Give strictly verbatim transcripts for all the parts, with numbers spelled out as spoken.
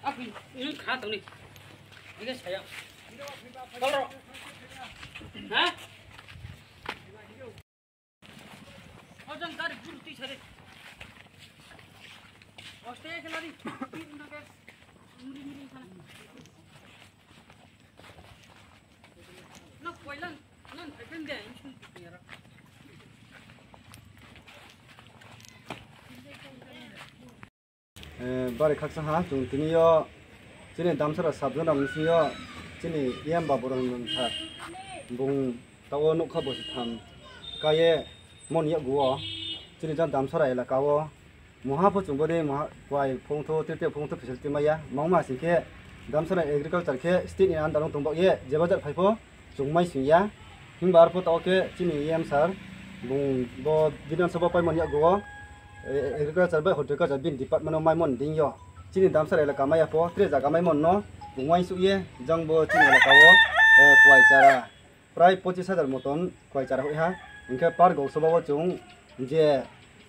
Aku ini kha tau ni. Ini saya. Kalau, ha? Ojan gari buru ti sare. Oste ke lari. Muri muri sana. Na koilan nan thaikan de insun ti yara. Eh, bari khaksa ha, chwng tini yo chini Damsara sub zone ni simi yo chini E M ba borok wngkha. Bung tao nukha bosi tham kaye mon yakgu o chini jang Damsara elaka o moha pho chwng bode moha kwai phongtho tete phongtho facility maya mangma singkhe Damsara agriculture khe state ni under o tongbak ye jeba jak phai pho chwng mai sing ya. Himba arpho tao khe chini E M sir bung bo Bidhan Sabha paimani yago o, eh, agriculture bai horticulture bini department o maimon ding yo. Chini Damsara elaka maya pho tre jaga maimon no bung uaingsuk ye jang bo chini elaka o, eh, kwai chara prai pochis hajar moton kwai chara hoi ha. Hinkhe par gok soba o chwng je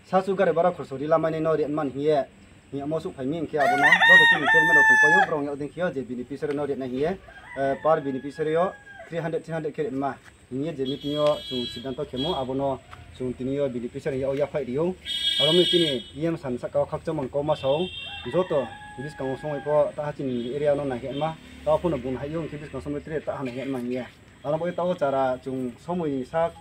sasu gari bara khorso rila mani no ri man hiye. Hiya mo suk phaimi hinkhe abono joto chini chairman rok tongpaio, borok yak ding khiyo je beneficiary no ri na hiye, eh, per beneficiary o three hundred, three hundred khe ri ma hiye je meeting o chwng siddhanto khemo abono chwng tini o beneficiary o yaphai rio. Aro mi chini E M san saka o khakchangma kok ma sao joto biskango songwi pho ta chini area no nai khe ma ta phono bun hai yo hinkhe biskango songwi tre ta hanai khe ma hiye. Ano bo tao chara chwng somoi ni sak,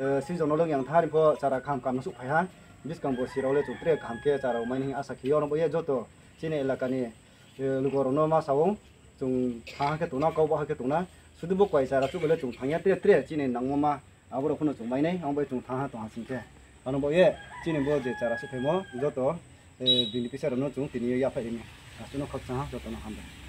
eh, season no lwng yang thari pho chara kaham kaham no suk phai ha. Biskang bo sirok le chwng tre kaham khe chara mai nai asa khiyo. Ano bo ye joto chini elaka ni, eh, lugo rok no ma sao chwng tha ha khe tongna, kok ba ha khe tongna. Sudu bo kwai chara chuk le chwng thang ya tre tre chini nangma ma abo rok phano chwng mai nai. Ang bo chwng tha ha tong ha sing khe. Ano bo ye chini bo je chara suk phaimo joto, eh, bini pisa rok no chwng tini yo yaphai ri mi. Aswk no khakchang ha joto no hambai.